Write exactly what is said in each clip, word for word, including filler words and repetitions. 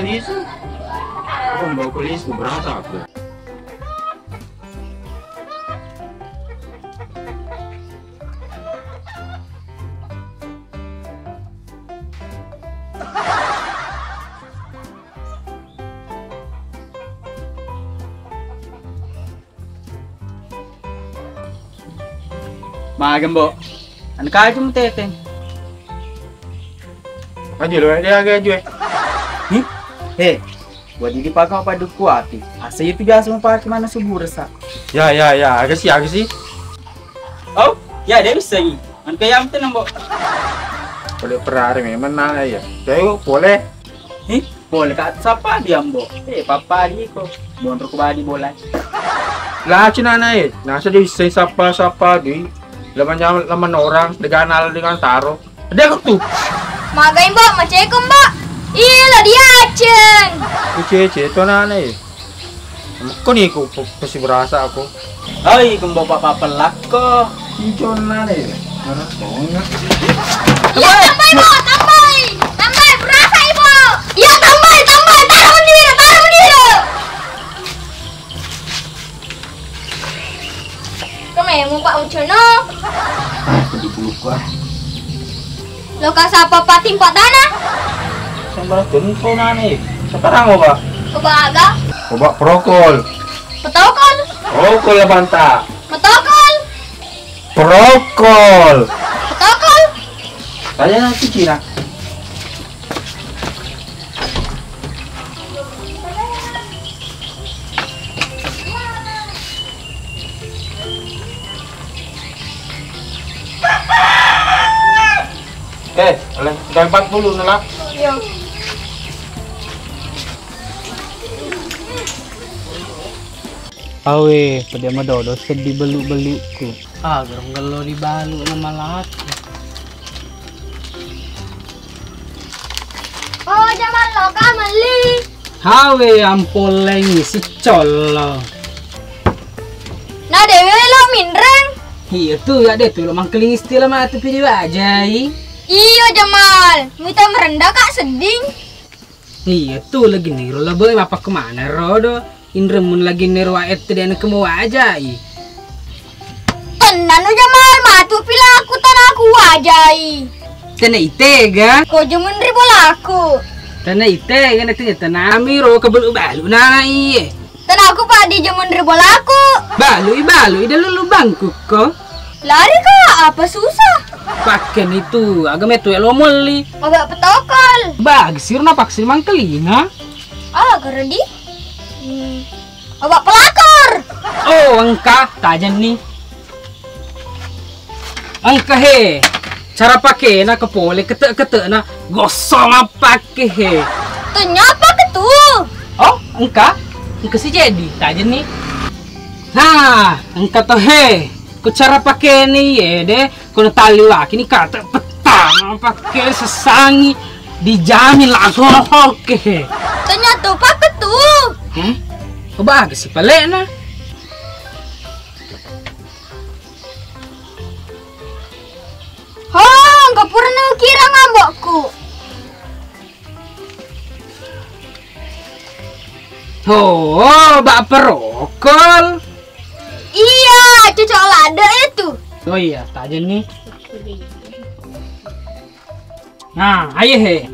Lisu. Aku mau ke Lisu, berasa aku. Maga, Mbok. Anu kaju mu teteng. Aju lo, dia aga aju, eh. Nih? He, buat didi pakai apa duku api? Asa itu biasa mau pakai mana subur sa. Ya, ya, ya, aga sih, aga sih. Oh, ya, dia bisa, i. Anu kayak apa tuh, Mbok? Boleh perare memang nana ya. Saya boleh. Ih, boleh ka sappa di, Ambo. Eh, pappa di ko. Monro ko badi bola. Lah, cinana, eh. Nasa di sai sappa-sappa di. Laman, laman orang, dengan al, dengan taro. Ada aku tuh. Magai, Mbok, maceko, Mbok. Ih, lo diaceng. Ucece, to nana, eh. Ko ni ku pe-, pesi berasa aku. Oi, kembo papa pelakko. Ijo nane. Mana tonga? Iya, tambai, Bo, tambai. Tambai, berasa, Ibu. Iya, tambai, tambai. Taro mendiro, taro mendiro. Kememu, Pak Ucono. Ah, kudu pulukku, ah. Lo kasapa patimpa tanah? Sembara tuntu nani. Sekarang, Oba. Oba aga? Oba prokol. Petokol. Prokol, Banta. Petokol. Prokol. Petokol. Saya nanti Cina. Eh, oleh, udah empat puluh nela. Iya. Awe, pada madodo seddi belu-beluku. Ah, gerong gelo dibalu na malaku. Oh, Jamal, lo ka melli. Hawe, ampollengi siccollo. Na dewe lo minreng. Iya tu, ya de tu lo mangkeling istilah matu pidi wajai. Iyo, Jamal, mita merenda kak sedding. Iya tu, lagi niro labo, mapakko mana rodo. Inremmun lagi nero wa ette dena kemo wajai. Tennanu Jamal, matu pilaku tanaku wajai. Tena itega. Ko jemun ri bolaku. Tena itega, na tena tanami ro kebelu balu nai. Tanaku pak di jemun ri bolaku. Balui, balui dalu lubangku ko. Lari kak, apa susah? Pakken itu, aga metu ya lo molli. Obat petokol. Bagi sirna paksa mangkelinga. Ah, geredi. Hmm. Obat pelakor. Oh, engka tajenni. Engka he. Cara pakena ke pole kete-kete na gosong apa ke he. Tanya apa ke tu? Oh, engka. Engka si jadi tajenni. Nah, engka to he. Ku cara pakena ye de. Kono taliwaki ni kata petang pake sesangi dijamin langsung oke he. Ternyata pakai tu. Heh? Kok bagus sih palekna? Hong, kepurnu kira ngambokku. Oh, bak perokol. Iya, cocok lade itu. Oh iya, tak aja nih. Nah, ayo he.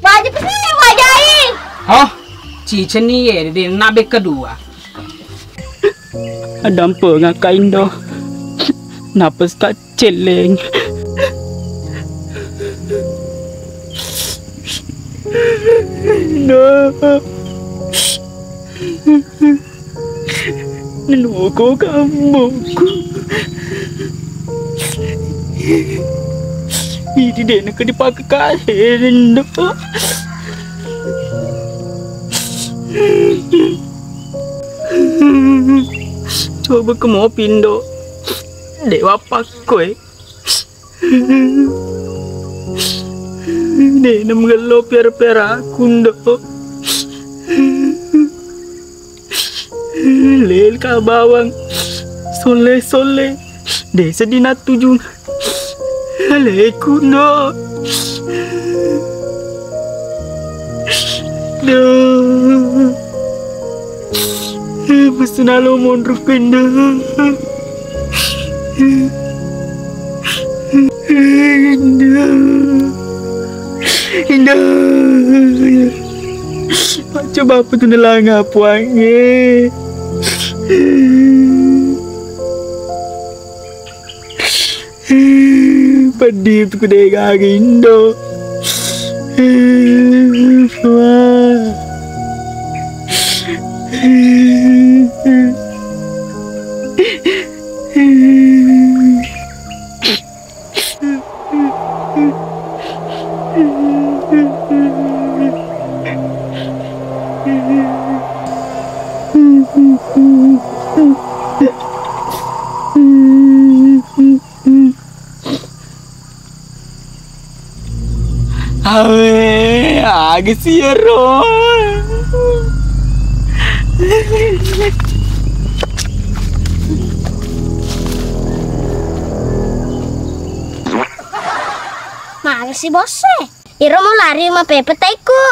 Wajib sih, wajai. Oh, ciceni ye, di nabe kedua. Adampengakka Indo. Napes ka celleng. Indo. Nanuko kamboku. Idi de naka dipake kae Indo. Coba ke mopi Indo. Dewa pakko e. De na magello piara-piara aku Indo. Lel ka bawang. Solle-solle. De seddi natujung. Aleku Indo. Indo. Musunalo monro ko, Indo. Indo. Indo. Coba apa tu nelanga puangnge. Peddi tu kude gaga Indo. Wah. Awe, aga si ero? Maga si bosse? Iro mau lari mapepe taiku.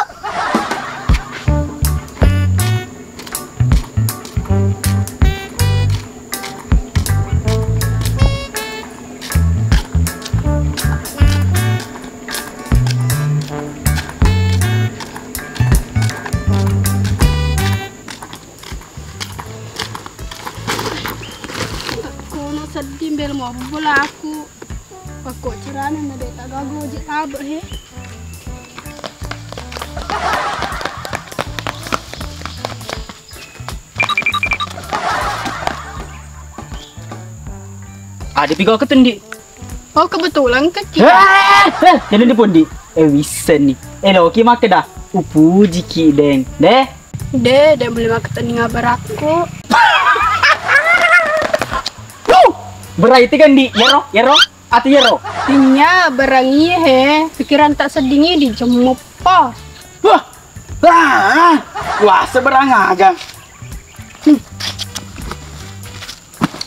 Kono seddi mbel mo bolaku. Pakko carana na de' tagaga ojek abe' he. Ada pigo aku tendi. Oh, kebetulan kecil. Eh, eh, jadi di pundi? Eh, wisen ni. Eh, lo ki makkeda, upuji ki deng. Deh. De', de' boleh makkeda tendi ngabar aku. Berarti kan di, yero, yero. Ati yero. Tinya berangi he, pikiran tak sedingi di jemuppa. Wah. Ah, wah seberang aga. Hmm.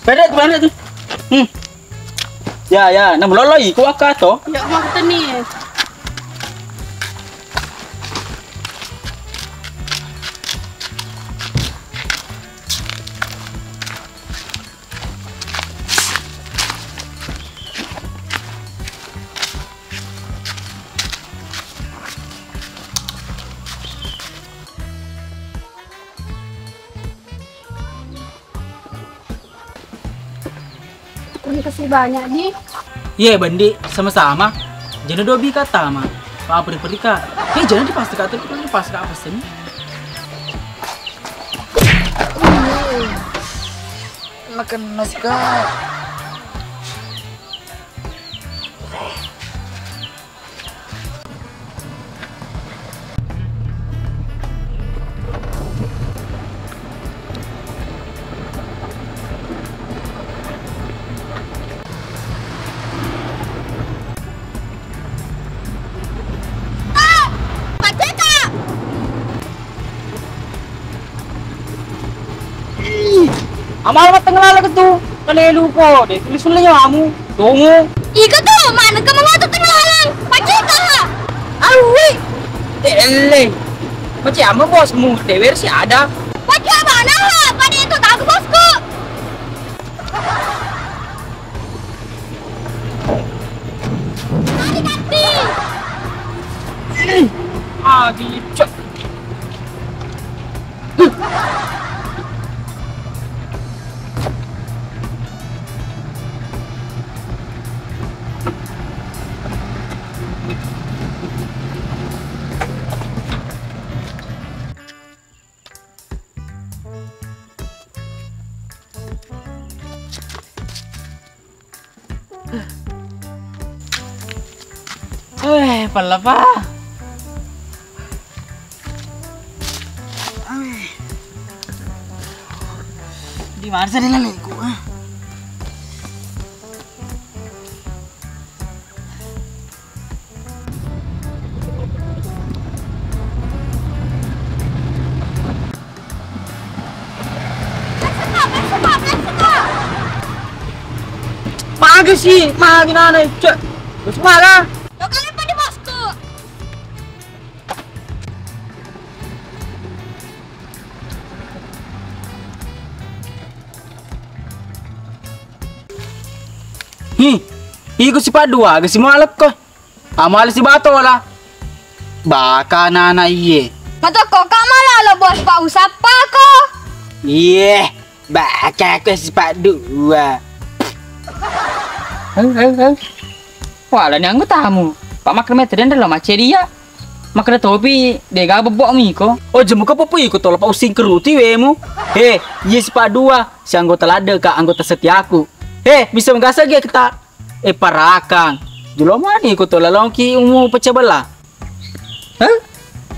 Pede tu, pede tu. Hmm. Ya, ya, namu loloi ku akka to. Ya, mau teni. Terima kasih banyak, Di. Iya, Bandi, sama-sama. Jangan dobi kata, Ma. Apa perika? Eh, jangan dipaksa kata, dipaksa apa sih? Makan nasi, Kak. Ih, amal mateng laleng tu. Kalelu ko, de tulis sulle nyawamu. Domu. Iko tu, mana ke mengotot tengah laleng? Pacita ha. Awi. Ele. Macam apa bosmu? Dewer si ada. Pacita mana ha? Pada itu tak bosku. Lari ganti. Ih, ah, gicok. Eh, pella pa. Di mana tadi laleku, ah? Magi sih, magi nana, cek. Terus mana? Lo kalian pada bosku. Hi, iko sipaddua, aga simualekko. Amala sibatola. Baka nana iye. Matokko ka malalo bos pa usappako. Iye, baka ko sipaddua. Hei, hei, hei. Wala ni anggotamu. Pak Makrim itu dan dalam macet dia. Makkeda topi, dega bebbo miko. Oh, jemu ka popo iko tola pa using keruti wemu. He, iye sipaddua, si anggota ladde ka anggota setiaku. He, bisa megasa ge kita. Eh, parakang. Jolo mani iko tola longki umu pecah belah. Heh?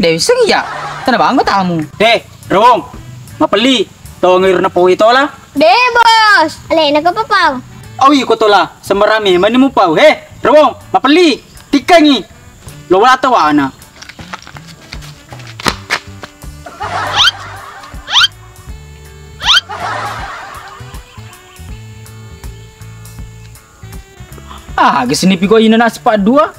De wissengi ya? Tena banggo tamu. He, Rong. Mapelli. Tongeng iro napau tola? De, Bos. Alena ko papau. Au iko tola, sembarang mani mupau. He, Rong, mapelli. Tikkangi. Lo wala tawana. Ah, aga sini piko ina nasi paddua?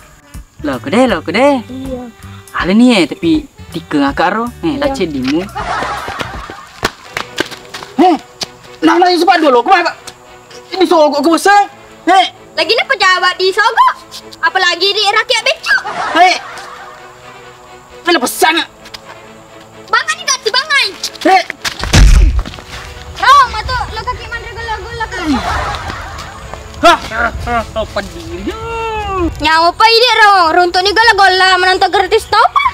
Lo kede, lo kede. Iya. Ale ni eh, tapi tiga ngakak ro. Eh, iya. Lacet dimu. Eh, nana isi paddua lo, kemana? Ini sogok ke besar. Eh. Lagi ni pejabat di sogok. Apalagi di rakyat becak. Eh. Mana pesan? Bangai ni, Kak, bangai. Eh. Ro, matu lo kaki manre golla-golla, Kak. Hah? Apa diri? Nyawa pa idi ro, runtuk ni golla-golla menonton gratis tau pa.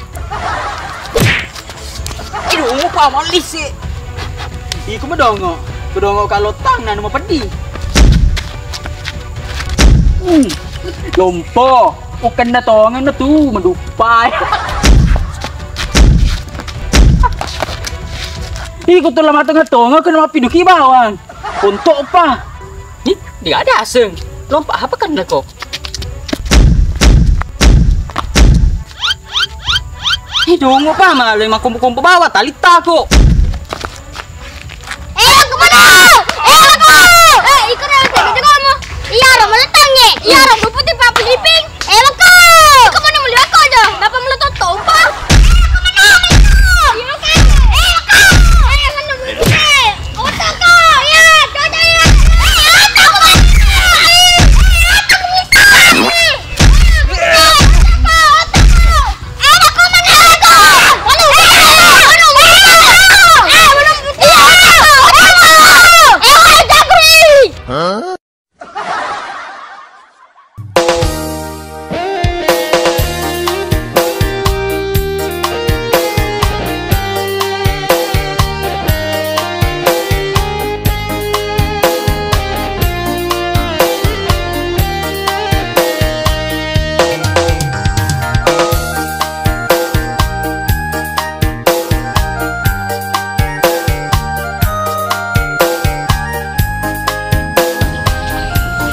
Aduh, mau pa malis sih. Iko medongo, medongo kalau tang nanu mapeddi. Hmm. Lompo, ukenna tongeng na tu meduppai. Iko tu lama tengah tongo kena mapiduki bawang. Untuk apa? Ih, dia ada aseng. Lompa apa kan kok? Ih, dongo pa male makompo-kompo bawa tali tako. Eh, aku mana? Eh, aku. Eh, ikut aku, ikut kamu. Iya, ro meletangnge. Iya, ro putih papi liping. Eh, aku. Kamu nemu liwat kau aja. Bapak meletot tompang. Eh, aku mana? Iya, aku. Eh, aku. Eh, mana? Eh, aku.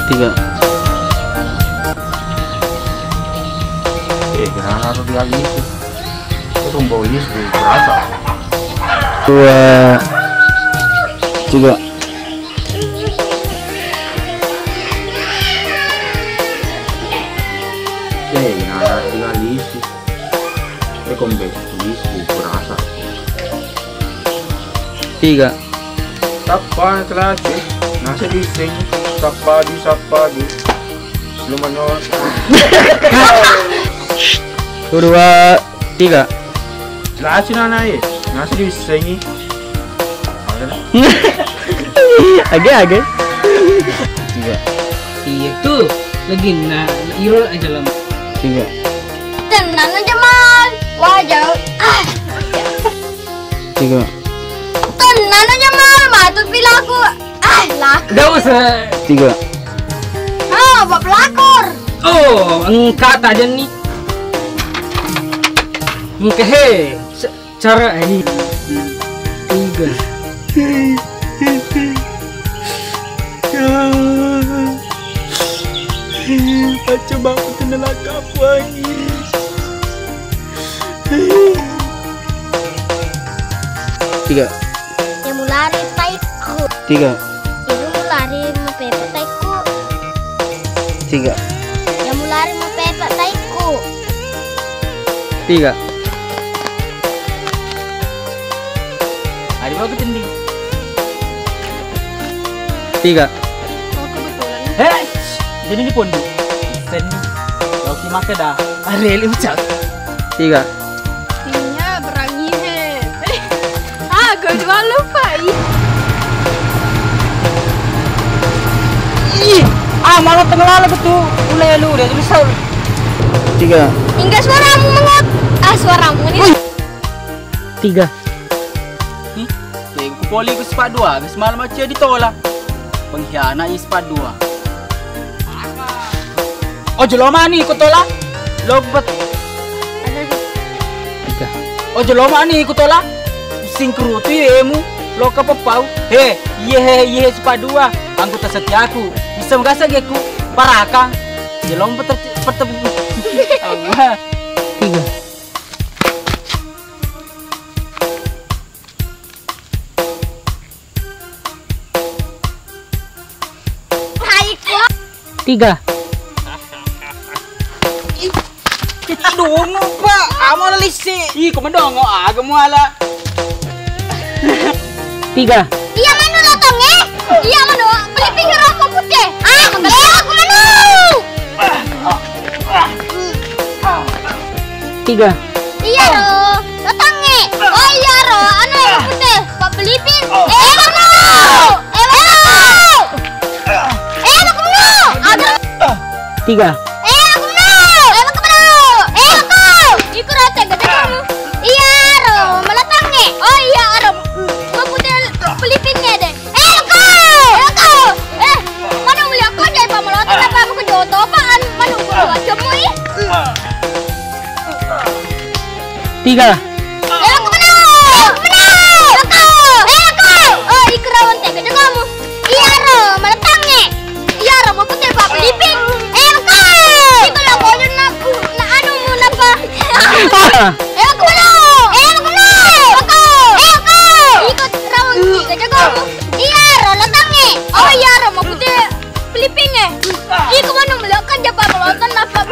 Tiga. Eh, kenapa harus dialih itu? Itu bau is, berasa. Dua, tiga. Eh, kenapa harus dialih itu? Eh, kombe, is, berasa. Tiga. Tappa kelas, eh. Nasa di sing, tappa di, sappa di. Lu menurut. Dua, tiga. Kelas nana, eh. Nasa di sing. Age, age. Tiga. Iya tuh, lagi nah, iro aja lama. Tiga. Tenang aja, Mal. Wajar. Ah. Tiga. Tenang aja, Mal. Matut pilaku. Ah, laku. Gak usah. Tiga. Ah, apa pelakor? Oh, engka aja nih. Engka he. Se- Cara ini. Tiga. Baca baku tu neraka apa ini? Tiga. Yang mulari taiku. Tiga. Yang mulari mepepe taiku. Tiga. Yang mulari mepepe taiku. Tiga. Ada berapa tending? Tiga. Oh, kebetulan. Hei, Jadi ni pondi. Sen. Oke, makkeda. Arele ucap. Tiga. Iya, berangi he. Ah, gua dua lupa. Ih, ah, malah tengah lalu betul. Mulai lu, dia tulis tahu. Tiga. Hingga suaramu mengot. Ah, suaramu ini. Tiga. Nih, tengku poli ku sepak dua, habis malam aja ditolak. Pengkhianat i sepak dua. Ojo lo mani ku tola. Lo bet. Tiga. Ojo lo mani ku tola. Singkrutu emu. Lo ke pepau. He, iye he, iye he sepak dua. Anggota setiaku. Bisa megasa geku. Parakang. Jelom peter, peter. Allah. Tiga. Tiga. Ih, ih, dongo, Pak. Amo lisi. Ih, kok mendongo aga muala. Tiga. Iya, manu lotong, eh? Iya, manu. Beli pinggir rokok putih. Ah, iya, aku manu. Tiga. Iya ro, datang e. Oh iya ro, anu e, pute, Pak Pelipin. Eh, kamu. Eh, kamu. Eh, kamu. Ada. Tiga. Eh, kamu. Eh, kamu. Eh, kamu. Iku rata gede kamu. Iya ro, malatang e. Oh iya ro, Pak Pute Pelipin e deh. Eh, aku! Eh, aku! Eh, mana mulia kau jadi pamalotan apa mau ke joto apa? An-, mana ukur dua jam, woi? Tiga. Eh, aku menang! Aku menang! Aku! Eh, aku! Oh, ikut rawan tega kamu. Iya, ro, malatang e. Iya, ro, mau putih apa, Pelipin? Eh, aku! Itu lah, boyo nak, nak anu, mau napa? Ah. Eh, aku menang! Eh, aku menang! Aku! Eh, aku! Ikut rawan tega kamu. Iya, ro, latang e. Oh, iya, ro, mau putih Pelipin e. Ih, kemana melihat kan japa penonton apa?